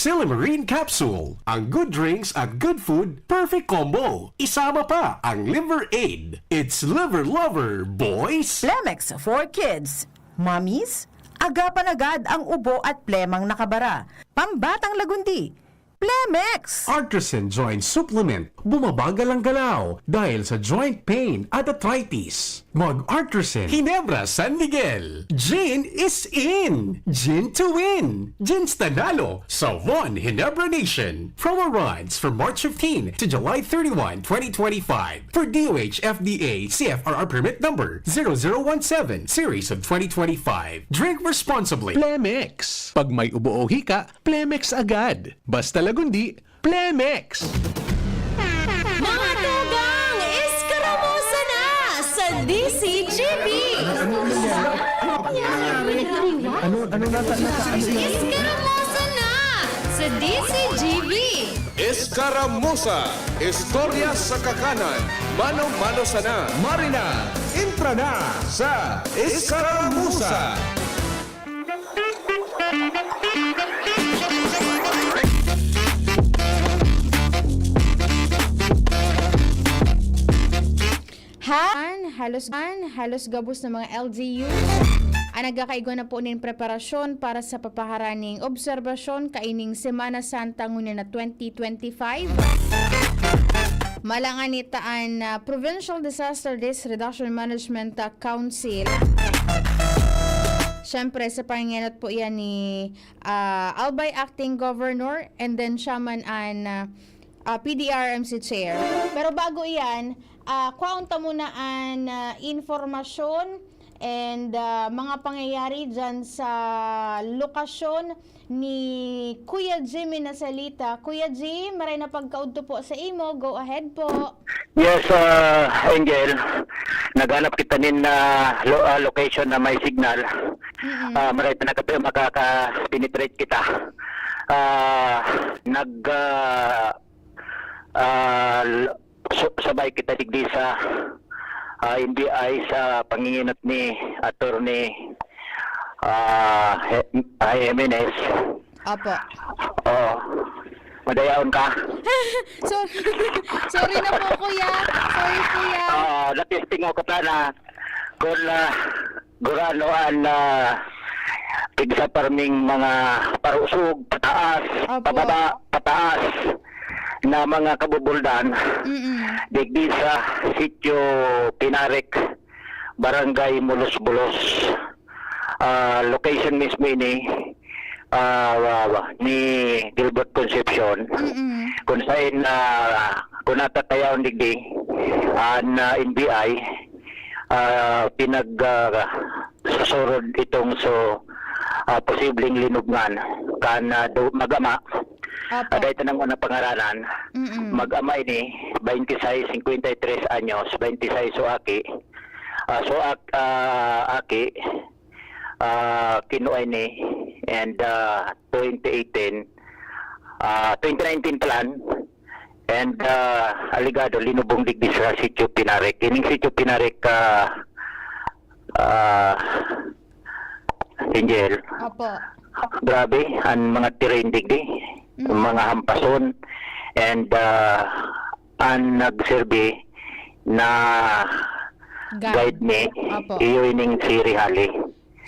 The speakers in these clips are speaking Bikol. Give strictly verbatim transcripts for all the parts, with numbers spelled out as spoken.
Silimarin Capsule, ang good drinks at good food, perfect combo. Isama pa ang Liver Aid. It's Liver Lover, boys! Plemex for kids. Mommies, agapan agad ang ubo at plemang nakabara. Pambatang lagundi, Plemex! Artisan Joint Supplement, bumabagal ang galaw dahil sa joint pain at arthritis. Mag-Artisan Ginebra San Miguel. Gin is in! Gin to win! Gin Stanalo sa One Ginebra Nation. Promo runs from March fifteen to July thirty-one, twenty twenty-five. For D O H F D A C F R R permit number zero zero one seven series of twenty twenty-five. Drink responsibly. Plemex. Pag may ubo o hika, Plemex agad. Basta lagundi, Plemex! Mga tugang, eskaramusa na sa D C G B! Ano, ano nata, nata, ano yan? Eskaramusa na sa D C G B! Eskaramusa, istorya sa kakanan, mano-mano sana. Marina, entra na sa Eskaramusa! Ha? An, halos, an, halos gabos na mga L G U an nagkakaigwa na po nin preparasyon para sa papaharan ning obserbasyon kaining Semana Santa ngunyan na twenty twenty-five. Malangan ita an, ah, Provincial Disaster Risk Reduction Management, ah, Council. Siyempre, sa pangingenot po yan ni, ah, Albay Acting Governor, and then siya man an, ah, ah, P D R M C Chair. Pero bago iyan, ah, kwaon ta muna an, ah, informasyon and, ah, mga pangyayari dyan sa lokasyon ni Kuya Jimmy Nasalita. Kuya Jim, maray na pagkaudto po sa imo. Go ahead po. Yes, ah, Angel. Naghanap kita nin, ah, lo-, ah, location na may signal. Mm-mm. Ah, maray pa na kape makaka-penetrate kita. Ah, nag, ah, ah, l-, su-, sabay kita digdi sa, ah, N B I sa pangingenot ni Attorney, ah, He-, ah, Jimenez. Opo. Oo. Madayaon ka? Sorry. Sorry na po, kuya. Sorry, kuya. Oo, na-testing ako sana. Kung, ah, gurano an, ah, tigsa parming mga parusog, pataas, Opo. pababa, pataas na mga kabubuldan, Mm-mm. digdi sa Sitio Pinarik, Barangay Mulos-Bulos. Ah, location mismo ini, ah, wa-, wa-, ni Gilbert Concepcion, Mm-mm. kung saan, ah, kung natatayaon digdi, an, ah, N B I, ah, pinag, ah, susurod itong so, ah, posibleng linubngan kan, ah, do-, mag-ama. Opo. Ah, dahil tanang una pangaranan, Mm-mm. mag-ama ini, twenty-six, cincuenta y tres anyos, twenty-six so aki. Ah, so ak-, ah, aki, ah, kinuha ini, and, ah, twenty eighteen, ah, twenty nineteen plan, and, ah, alegado, linubong digdi sa Sitio Pinarik. Ining Sitio Pinarik, ah, ah, Angel. Opo. Grabe, ang mga terrain digdi, Mm. mga hampason, and, ah, ang nagserbi na Guide. guide ni Opo. iyo ining si Rihali.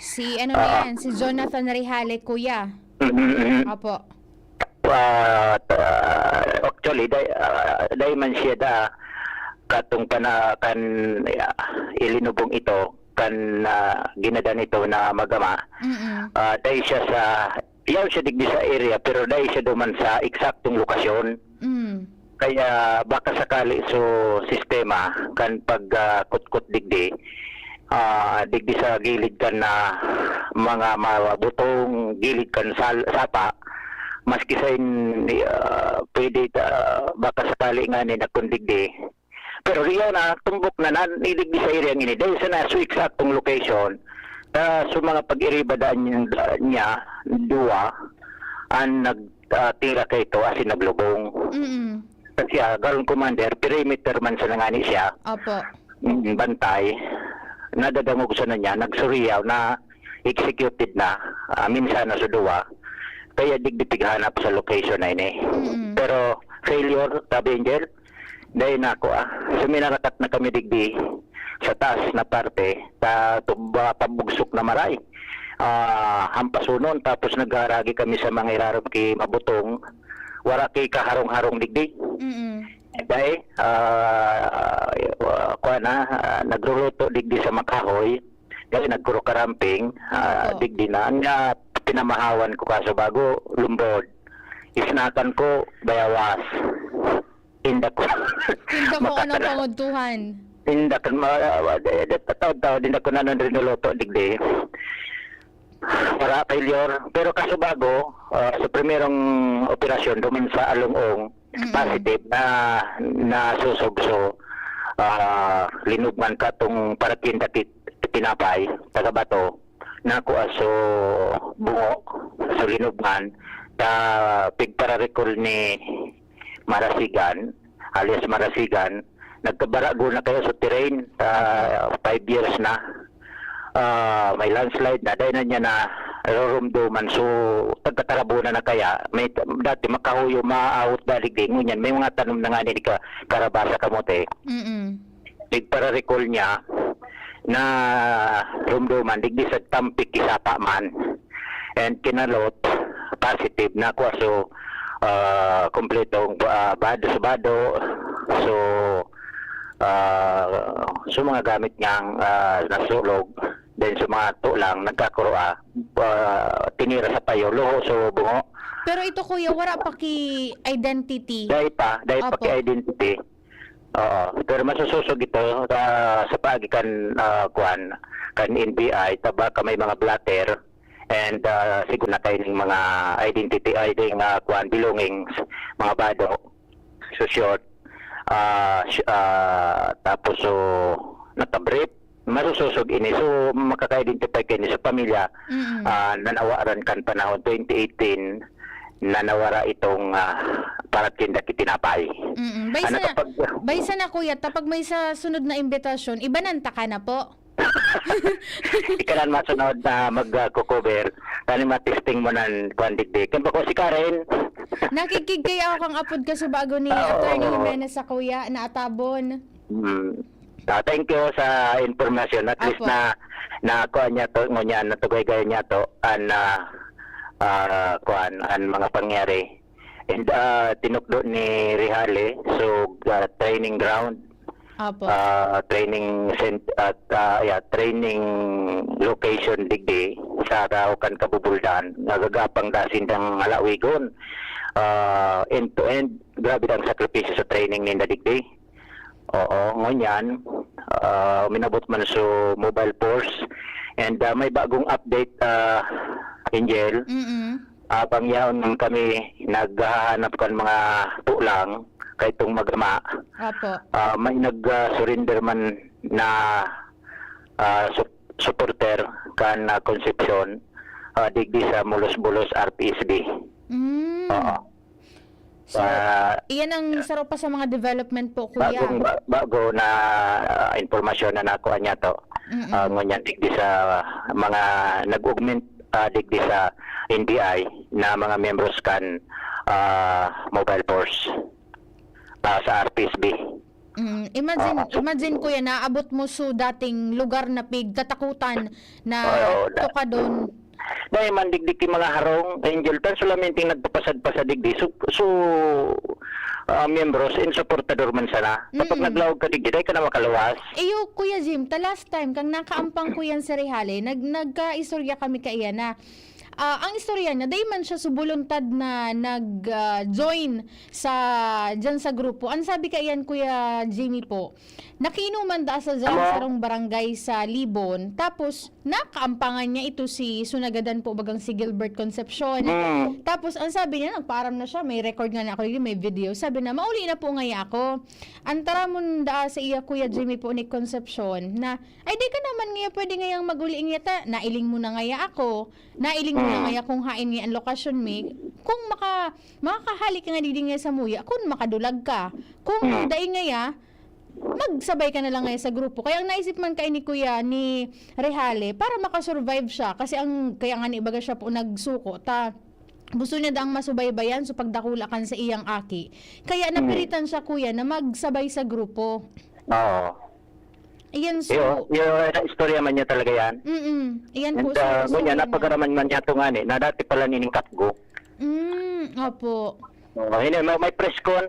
Si ano Ah. na yan? Si Jonathan Rihali, kuya. Mm-mm. Opo. Ah, ta-, actually, dai-, ah, dai man siya da katong pana-, kan, ah, ilinubong ito, kan, ah, ginadan ito na mag-ama. Mm-mm. Ah, dai siya sa, yaon siya digdi sa area, pero dai siya duman sa eksaktong lokasyon. Mm. Kaya baka sakali so sistema kan pag, ah, kutkot digdi, ah, digdi sa gilid kan na mga ma-, butong, gilid kan sal-, sapa, maski sa in-, ah, pwede ta-, baka sakali nga ni nakon digdi. Pero riyaw na, tumbok na, na, digdi sa area ini, dahil sa naso eksaktong location, ah, so mga pag-iriba daan niya, niya, duwa, ang nag-, ah, tira kay ito, asin naglubong. Mm-mm. Kasi, ah, Garrison Commander, perimeter man sa nangani siya. Opo. Mm, bantay. Nadadangog sana niya, nagsuriyaw na executed na, ah, minsan na sa duwa. Kaya digdi pighanap sa location na ini. Mm. Pero failure, sabi Angel, dahil na ako ah. Suminarakat na kami digdi sa taas na parte, ta tuba pabugsok na maray. Ah, hampasonon, tapos nagharagi kami sa mga irarom ki mabutong, wara ki kaharong-harong digdi. Mm. Dai, ah, ah, kuwan na, ah, nagluluto digdi sa makahoy, dai nagkurukaramping, ah, Opo. digdi na, nga pinamahawan ko kaso bago lumbod. Isnakan ko, bayawas. Inda ko. Inda ko anong Makakala- panguntuhan. Inda ko, ma-, ma-, de-, de-, tataw-taw, inda ko na nang rinuluto, digdi. Para failure. Pero kaso bago, ah, sa primerong operasyon, duman sa Along-ong, Mm. positive na, nasusog. So, ah, linubngan ka tong parakinda kit-, tinapay, taga Bato, nakua so bungo, so linubngan, ta pigpararecall ni Marasigan, alias Marasigan, nagkabarago na kayo sa terrain, ah, five years na. Ah, may landslide na, dahil na niya na narurumduman. So, tagkatarabunan na kaya, may t-, dati makahuyo, maaawot dalig din. Ngunyan, may mga tanom na nga ni ka-, karabasa kamote. Mm-mm. Nagpararecall niya na rumduman, digdi sa tampik isapa man. And kinalot, positive na kuha. So, ah, kompletong, ah, bado sa bado. So, ah, so mga gamit niyang, ah, nasulog. Then sa mga tulang, nagkakuro, ah, ah, tinira sa payo, luho, so bungo. Pero ito, kuya, wala pa ki identity. Dahil pa, dahil pa Opo. ki identity. Oo, pero masusosog ito, ah, sa paagi kan, ah, kuwan, kan N B I, taba ka may mga blotter, and, ah, siguro na kayo ng mga identity, I D, nga kuwan, belongings, mga bado, so short, ah, sh-, ah, tapos so, nakabrief, masusosog ini. So, makaka-identify kayo sa pamilya, Mm. ah, nanawaran kan panahon twenty eighteen, na nawara itong, ah, paratinda ki tinapay. Mm, bay Ano sana, kapag bay sana, kuya, tapag may sa sunod na imbitasyon, ibanan ta ka na po. Ikaw lang masunod na mag, ah, ko-cover. Tani ma-testing mo nan kuwan digdi. Kan bako si Karen. Nakikig kay ako kang apod ka sa bago ni Oo. Attorney Jimenez sa kuya, na atabon. Mm. Ah, thank you sa information. At least Apo. na, na kuwan niya to, ngunyan, natugay-gay niya to, an, ah, ah, kuwan, an mga pangyari. And, ah, tinukdo ni Rihale, so, ah, training ground, Apo. ah, training cent-, at, ah, yeah, training location digdi sa Araucan, Kabubuldan. Nagagapang dasin ng halawigon. Ah, end to end, grabe ang sakripisyo sa training ninda digdi. Oo, ngunyan, ah, minabot man so mobile force. And, ah, may bagong update, ah, Angel. Mm-mm. Ah, pangyaon man kami naghahanap kan mga tulang, kay itong magama. Apo. Ah, may nag, ah, surrender man na, ah, sup-, supporter kan, ah, Concepcion, ah, digdi sa Mulos-Bulos R P S B. Mm. Oo. So, Ah, iyan ang saro pa sa mga development po, kuya. Bagong, ba-, bago na, ah, impormasyon na nakuha niya to. Mm-mm. Ah, ngunyan digdi sa mga nag-augment, ah, digdi sa N B I na mga membros kan, ah, Mobile Force, ah, sa R P S B. Mm, imagine, Oo. imagine, kuya, naabot mo sa dating lugar na pigtatakutan na Oo, da- tukadon. Dahil man digdi ki mga harong, Angel, tan solamente nagpapasad-pasad digdi. So, so, ah, miyembros, in supportador man sana. Kapag Mm-mm. naglawag ka digdi, dahil ka na makaluwas. Iyo, Kuya Jim, ta last time, kang nakaampang ko yan sa Rihale, nag-, nagkaistorya kami kaiyan na, ah, ang istorya niya, dahil man siya suboluntad na nag, ah, join sa, dyan sa grupo. Ang sabi kaiyan, Kuya Jimmy po, nakiinuman da sa dyan Ano? sarong barangay sa Libon. Tapos, nakaampangan niya ito si Sunagadan po, bagang si Gilbert Concepcion. Mm. Tapos, ang sabi niya, nagpaaram na siya, may record nga na ako, may video. Sabi na, "Mauli na po ngaya ako." Ang taramon daa sa iya, Kuya Jimmy po ni Concepcion, na, "Ay, di ka naman ngaya pwede ngayang mag-uli ngaya ta. Nailing mo na ngaya ako. Nailing mo na Mm. ngaya kung hain ngaya ang lokasyon mi. Kung maka-, makakahali ka nga digdi ngaya sa muya, kung makadulag ka. Kung Mm. dai ngaya, magsabay ka na lang ngaya sa grupo." Kaya ang naisip man kay ni Kuya, ni Rehale, para makasurvive siya. Kasi ang, kaya nga ni baga siya po nagsuko, ta, gusto niya daang masubaybayan, so pagdakula kan sa iyang aki. Kaya napilitan siya, kuya, na magsabay sa grupo. Oo. Ayan, so, Yung, yung istorya man niya talaga yan. mm, ayan And po, so, uh, so, ngunyan, yan na. Napagaraman man niya ito nga ni, na dati pala nining kapgo. Mm, opo. Oh, hindi, may, may press con,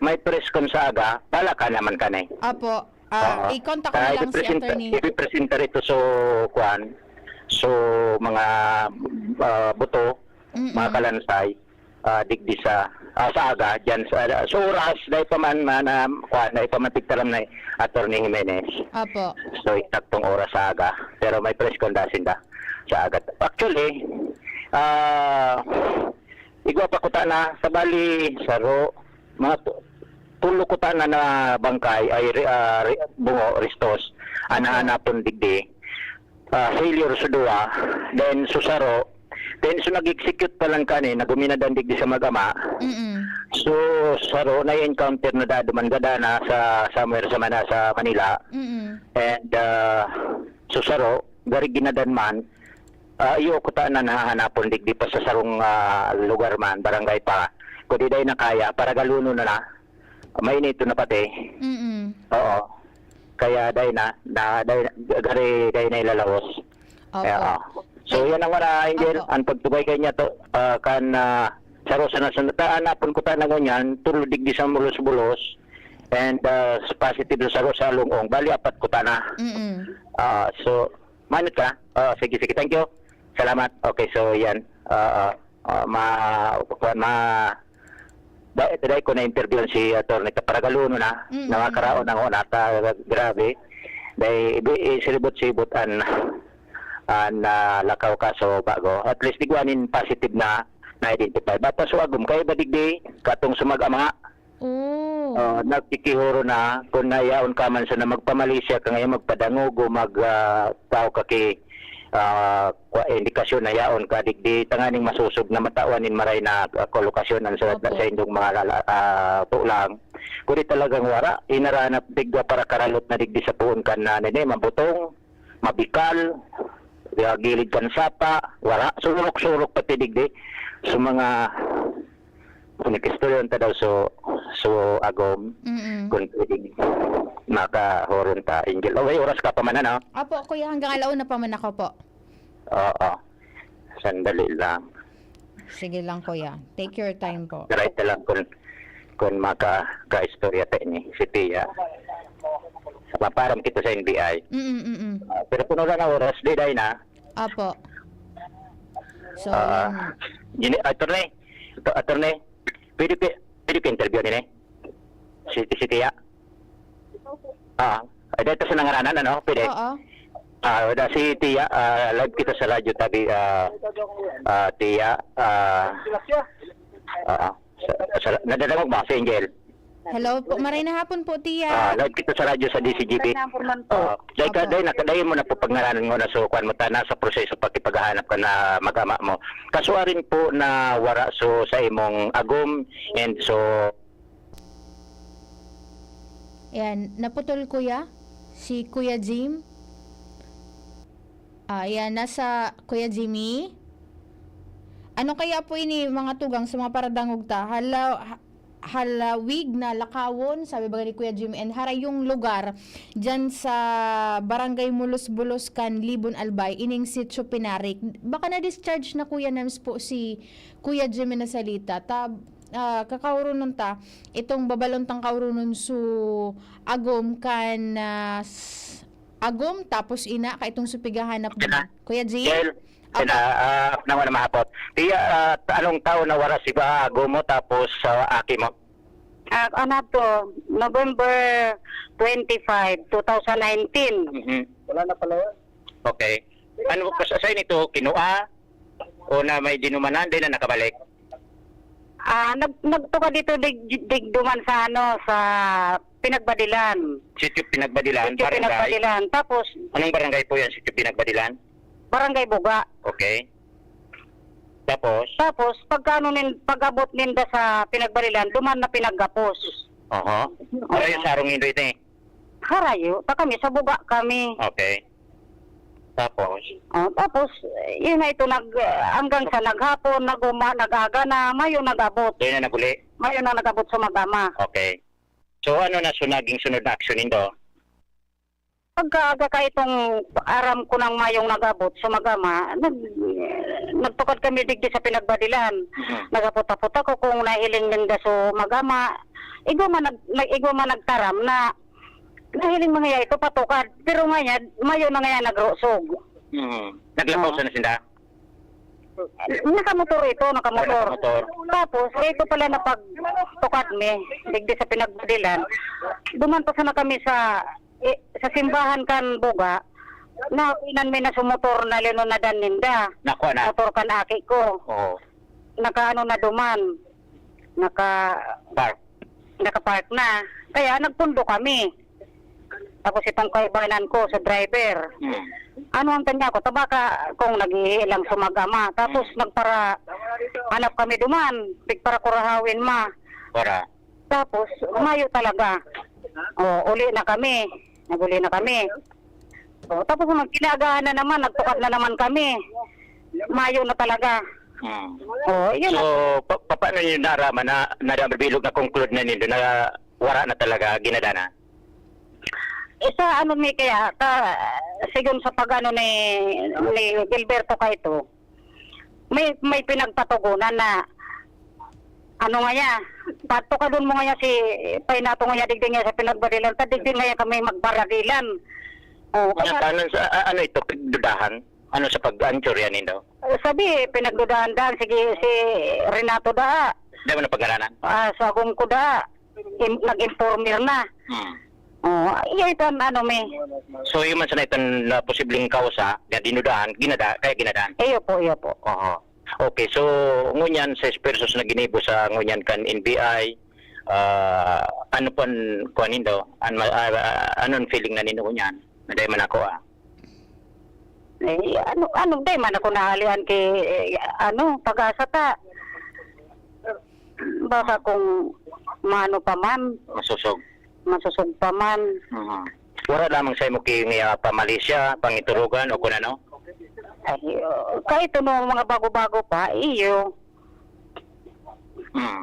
may press con sa aga, bala ka naman ka na eh. Opo. Ah, Oo. i-contact ko Ah, na lang si ipipresenta- attorney. Ipipresenta ito so, kuan, so mga ah, buto, Mm-mm. mga kalansay, ah, digdi sa, ah, sa aga, dyan sa, sa oras, dahil pa man, man ah, kuan, dahil pa man pigtaram na attorney Jimenez. Opo. So, eksaktong oras sa aga. Pero may press con dasin da sa aga. Actually, ah, igwa pa kuta na, sa bali, saro, mga tu- tulo kuta na na bangkay, ay, re- ah, re- bungo, restos, ang Opo. Nahanapon digdi. Ah, failure sa duwa, then susaro, then so nag-execute pa lang kani, naguminadan digdi sa magama. Mm-mm. So, saro, na-encounter na dado man gada na sa somewhere sa, Mana, sa Manila. Mm-mm. And uh, so saro, gari ginadan man, uh, iyo kuta na nahahanapon digdi pa sa sarong ah, lugar man, barangay pa. Kung di dahil na kaya, para galuno na na. Mainito na pati. Mm-mm. Oo. Kaya dahil na, na dahil, gari dahil na ilalawos. Opo. Kaya, ah. So, yan ang mga angel, Opo. Ang pagtubay kay niya to, ah, kan ah, saro sa nasunod. Taan na pun kuta na ngunyan, tulo digdi sa mulos-bulos, and ah, positive sa saro sa lungong. Bali, apat kuta na. Mm-mm. Ah, so, manit ka? Ah, sige, sige. Thank you. Salamat. Okay, so yan. Ah, ah, ah, ma, kuwan, ma, dai, dai ko na-interview si Attorney Kaparagaluno na, Mm, na makaraon ang una, ta, grabe. Dai, ibi- isiribot-sibot an, an ah, lakaw kaso bago. At least, digwanin positive na na-identify. Bata so agom, kaya ba digdi, katong sumag-ama, Oh. Ah, nagkikihuro na kung nayaon ka man sa na magpamalisya ka ngayon, magpadangog o mag ah, tao ka ki ah, kwa- indikasyon na yaon ka digdi tanganing masusog na matawan nin maray na ah, kolokasyon ang sa, Opo. Sa indong mga lala, ah, tulang. Kung di talagang wara, inaranap digda para karalot na digdi sa puon kan na nini, mabutong, mabikal, ah, gilid kan sapa, wara, surok-surok pati digdi. So mga Kung nag-istorya ta daw so, so agom, Mm-mm. kung pwedeng makahoron ta, Angel. O, may oras ka pa man, ano? Apo, kuya, hanggang alauna pa man ako po. Oo. Sandali lang. Sige lang, kuya. Take your time po. Right na lang kung, kung maka-istorya ta ini, si Tia. Maparam kita sa N B I. Mm-mm, mm-mm. Ah, pero kung wala na oras, di dahil na. Apo. So, Ah, yun. Gini, attorney, ito, attorney, pwede, pwede, pwede ko interview nini? Si, si Tia? Ah, ay, dito sa nangaranan, ano? Pwede? Oo. Ah, wala si Tia, ah, live kita sa radyo tabi, ah, ah, Tia, ah, ah, sa, sa, nadadangog ba si Angel? Hello po. Maray na hapon po, Tia. Ah, live kita sa radyo sa D C G B. Number man po. Ah, dahil ka, Opo. dahil nakadayon mo na po pagngaranan mo na so, kuwan mo ta, nasa proseso pagkipaghahanap ka na mag-ama mo. Kaso arin po na wara so sa imong agom and so Ayan, naputol, kuya. Si Kuya Jim. Ah, ayan, nasa Kuya Jimmy. Ano kaya po ini, mga tugang, sa mga paradangog ta? Hala, ha- halawig na lakawon, sabi ba ni Kuya Jimmy, and harayong lugar dyan sa Barangay Mulos-Bulos kan Libon Albay, ining Sitio Pinarik. Baka na-discharge na, Kuya Nems, po si Kuya Jimmy na salita. Ta, ah, kakaurunon ta, itong babalon tang kaurunon su agom kan, ah, s- agom, tapos ina, ka itong supigahanap Okay na. Kuya Jim? Angel, Apo. na, ah, nang wala mahapot. Tia, ah, anong taon na wara si ba agom mo tapos sa aki mo? Ah, ano to, November twenty-five, two thousand nineteen. Mhm. Wala na pala yun. Okay. Ano, kas- saan ito? Kinua? O na may dinumanan, di na nakabalik? Ah, nag nagtuka dito dig, digduman sa ano, sa Pinagbadilan. Sitio Pinagbadilan, Sitio barangay? Pinagbadilan. Tapos, Anong barangay po yan, Sitio Pinagbadilan? Barangay Buga. Okay. Tapos? Tapos, pagkano nin, pag-abot ninda sa Pinagbadilan, duman na Pinagapos. Aha. Wala yung sarong indo ito eh. Harayo, ta kami, sa Buga kami. Okay. Tapos? Oh, tapos, eh, yun na ito, nag-, hanggang sa naghapon, nag-uma, nag-aga na, mayo nag-abot. Yun na naguli? Mayo na nag-abot sa mag-ama. Okay. So, ano na, so, naging sunod na aksyon nindo? Pagkaaga ka itong aram ko nang mayong nag-abot sa mag-ama, nag-, nagtukad kami digdi sa pinagbadilan. Mhm. Nagapot-apot ako kung nahiling ninda so mag-ama. Igwa man nag-, nag-, igwa man nagtaram na nahiling man ngaya ito patukad. Pero ngaya, mayo na ngaya nagrosog. Mhm. Naglapaw Oo. sana sinda? Nakamotor ito, nakamotor. Ah, nakamotor. Tapos, ito pala na pagtukad mi, digdi sa pinagbadilan. Duman pa sana kami sa, eh, sa simbahan kan Buga, nakinan mi na sa motor na linunadan ninda. Nakuha na? Motor kan aki ko. Oo. Nakaano na duman. Naka Park. Naka-park na. Kaya nagpundo kami. Tapos itong kaibanan ko sa driver. Hmm. Ano ang tanya ko? Tabaka kung naghihi lang sa mag-ama. Tapos Hmm. nagpara-, hanap kami duman. Nagparakurahawin ma. Para? Tapos, mayo talaga. O, uli na kami. Nag-uli na kami. O, tapos magkinaagahan na naman, nagtukad na naman kami. Mayo na talaga. Hmm. O, yun So, na. pa-, pa-, paano niyo naraman na, na bilog na conclude na nindo na wara na talaga, ginadana? Eh, sa ano ni, kaya, ka, sigon sa pag-ano ni, ni Gilberto ka ito, may, may pinagpatugunan na, ano nga niya, patukadon mo nga niya si, painato nga niya, digdi nga sa pinagbadilan, ta digdi nga kami magbaragilan. O, Ano, kaya, ano, sa, a-, ano ito, pagdudahan? Ano sa pag-answer yan, Indo? Eh, sabi, pinagdudahan-dahan, sige, si Renato daa. Di mo na pagngaranan? Ah, sa agong ko daa. Im-, nag-informer na. Hmm. O, iya ito ang ano, may. So, yun man sana itong na posibleng kausa, na dinudahan, ginada-, kaya ginadaan? Iyo po, iyo po. Oho. Okay, so, ngunyan, sa esfuerzos na ginibo sa ngunyan kan N B I, ah, ano pon, kuwan nindo? An-, ma-, ah, ah, anong feeling na nindo ngunyan? Na dai man ako, ah. Eh, ano, ano, dai man ako naalian ki, eh, ano, pag-asa ta. Baka kung maano pa man. Masusog. Masusog pa man. Mhm. Wala lamang sa imo ki, ah, pamalisya, pangiturugan o kun ano? Ay, oh, kahit ano, mga bago-bago pa, iyo. Hmm.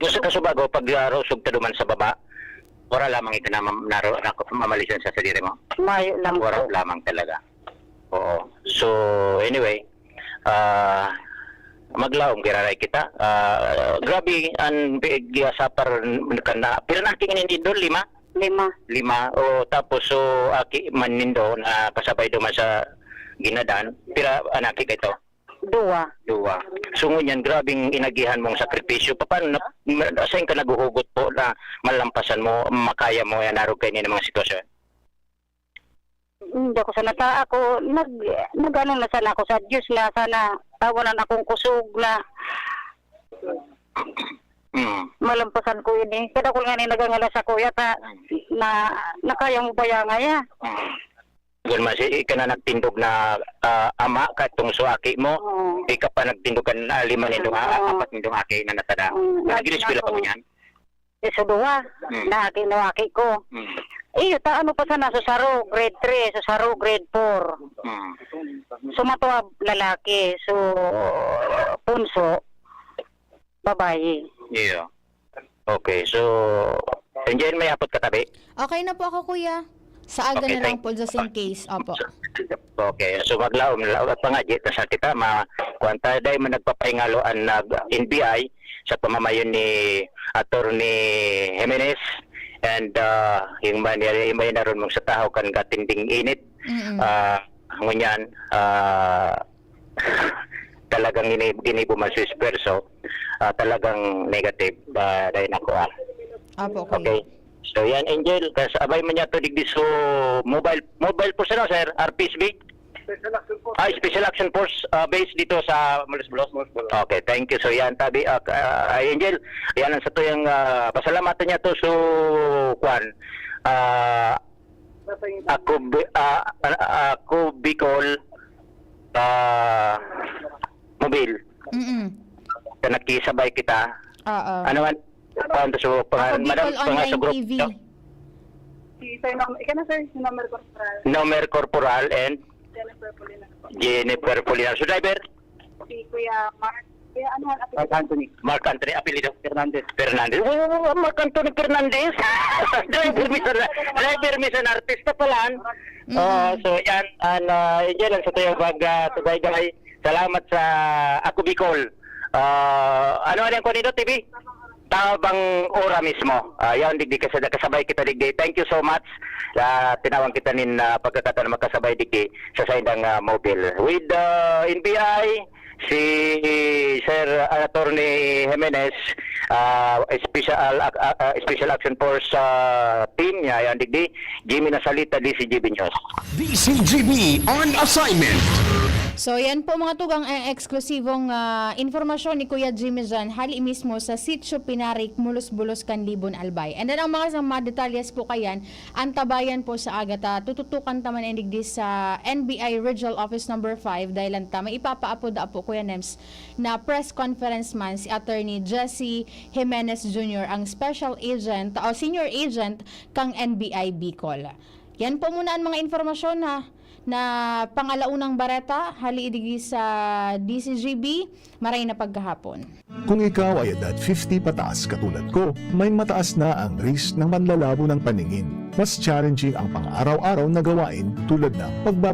Yung sa kasubago, pag, ah, rusog ka duman sa baba, wala lamang ito na mam-, naro-, na mamalisan sa sadiri mo? Mayo lang Wala po. lamang talaga. Oo. So, anyway, ah, maglaom giraray kita. Ah, grabe ang pi-, gisapar kan na, pila na aki nindo? Lima? Lima. Lima. O, tapos, so, aki man nindo na kasabay duman sa ginadan, pila an aki kaito? Duwa. Duwa. So, ngunyan, grabeng inagihan mong sakripisyo. Paano na, ma-, saan ka naghuhugot po na malampasan mo, makaya mo yan, arog kaini na mga sitwasyon? Hindi ako sana ta-, ako, nag-, nag-ano na sana ako sa Diyos na sana tawanan akong kusog na Mm. malampasan ko ini. Kadakul nga ni nagangalas ako yata Mm. na, na kaya mo ba yan, ngaya? Mm. Gun mas, i-, ika na nagtindog na, ah, ama, katong so aki mo, Oo. ika pa nagtindog kan, ah, lima nindong, ah, Oo. apat nindong aki na natada. Oo. Nag-, Nag-, nag-eskwela pa ako, ngunyan? Iso duwa, Hmm. na aki, na aki ko. Hmm. Iyo, ta, ano pa sana, so saro, grade three, so saro, grade four. Hmm. So, matuwa, lalaki. So, punso, babae. Iyo. Okay, so, Angel, may hapot ka tabi? Okay na po ako, kuya. Sa aga Okay, na lang thank po, just in case. Opo. Okay, so maglaom, laom at pangadyi, ta sa kita, ma-, kuwan ta, dahil man nagpapahingalo ang nag-, N B I sa pamamayon ni Attorney Jimenez and, ah, yung man, yung man na ron mong sa tahaw kan katinding init. Mm-mm. Ah, ngunyan, ah, talagang ini-, ginibo man sa esfuerso, ah, talagang negative, ah, dahil nakuha. Opo, kuya. Okay. So, yan, Angel, kas-, abay man niya to digdi so mobile, mobile force, ano, sir? R P S B? Special Action Force. Ah, Special Action Force, ah, base dito sa Malolos-Bulos? Malolos-Bulos. Okay, thank you. So, yan, tabi, ah, ah, Angel, yan ang sa tuyang, ah, pasalamatan niya to. So, kwan, ah, Ako, Bi-, ah, ah, ako, Bicol, ah, Mobil. Mm-mm. Sa nakisabay kita. Oo. Ano man? Paano to sa Ako, pangalan? Madam, Bicol Online pangalan sa group, T V. no? Si Sir Nom-, ika na, sir, si Nomer Corporal. Nomer Corporal and? Jennifer Polinar po. Jennifer Polinar. So, driver? Si Kuya Mark. Kuya, ano ang apelido? Mark Anthony. Mark Anthony, apelido? Fernandez. Fernandez. Oh, Mark Anthony Fernandez. Driver, minsan, driver, minsan artista pala. Mm. Ah, so, yan. An, ah, yan lang sa tuyang pag, ah, subaybay. Salamat sa Ako Bicol. Ah, ano, ano yung Konido T V? Tabang ora mismo. Ah, yan, digdi kasi nakasabay kita digdi. Thank you so much. Ah, tinawag kita nin, ah, pagkakataon na makasabay digdi sa saindang, ah, mobile. With, ah, N B I, si Sir Attorney Jimenez, ah, special, ah, ah, special action force, ah, team niya, yan digdi, Jimmy Nasalita, D C G B News. D C G B on assignment. So yan po mga tugang ang eksklusibong ah, informasyon ni Kuya Jimmy Jan hali mismo sa Sitio Pinarik, Mulos-Bulos, Canlibon, Albay. And then ang mga, sa mga detalyes po kayan, antabayan po sa aga ta. Tututukan ta man digdi sa N B I Regional Office Number five dahil lang ta may ipapaapod po, Kuya Nems, na press conference man si Attorney Jesse Jimenez Junior, ang special agent o senior agent kang N B I Bicol. Yan po muna ang mga informasyon ha, na pangalaunang bareta hali digdi sa D C G B. Maray na pagkahapon. Kung ikaw ay edad fifty pataas katulad ko, may mataas na ang risk ng manlalabo ng paningin. Mas challenging ang pang-araw-araw na gawain tulad ng pagbabasa